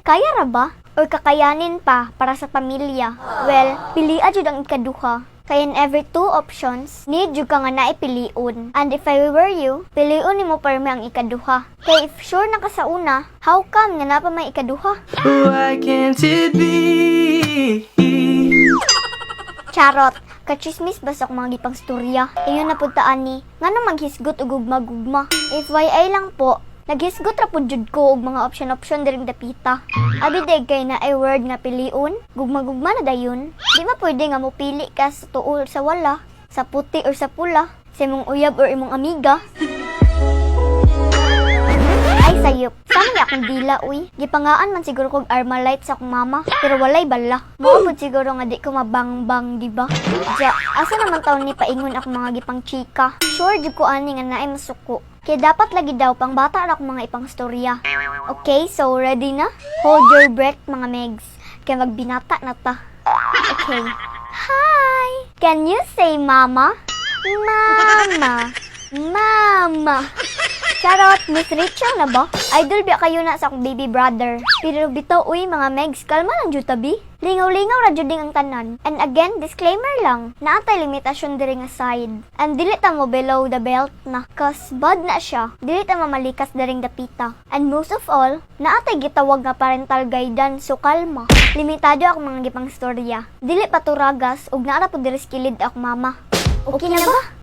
Kaya ra ba? Or kakayanin pa para sa pamilya? Well, pilia jud ang ikaduha. Kay in every two options, need jud ka nga naay pilion. And if I were you, pilion nimo permi ang ikaduha. Kay if sure na ka sa una, how come nga naa pa may ikaduha? Why can't it be? Charot, kachismis ba sa akong mga gipang storya? Ingon na pud ta ani, ngano maghisgot og gugma-gugma? FYI lang po, naghisgot ra pud jud ko og mga option-option diring dapita. Abi day kay naay word nga pilion, gugma-gugma na dayon. Di ba pwede nga mopili ka sa tuol sa wala, sa puti or sa pula, sa imong uyab or imong amiga? Ay, sayop. Sama ni akong dila, uy. Gipangaan man siguro kog Armalite sa akong mama. Pero walay bala. Mao pud siguro nga di ko mabangbang, di ba? Ja, asa naman taon ni paingon akong mga gipang chika? Sure jud ko ani nga naay masuko. Kaya dapat lagi daw pang bata ra akong mga ipang storya. Okay, so ready na? Hold your breath, mga megs. Kaya magbinata na ta. Okay. Hi! Can you say mama? Mama. Mama. Charot, Miss Rachel na ba? Idol biya kayo na sa akong baby brother. Pero bitaw uy, mga megs, kalma lang jud tabi. Lingaw-lingaw ra jud ang tanan. And again, disclaimer lang, naa tay limitasyon diri nga side. And dili ta mo below the belt na, 'cause bad na siya. Dili ta mamalikas diring dapita. And most of all, naa tay gitawag nga parental guidance, so kalma. Limitado ako mga gipang storya. Dili pa turagas ug naa ra pud diri sa kilid akong mama. Okay na ba?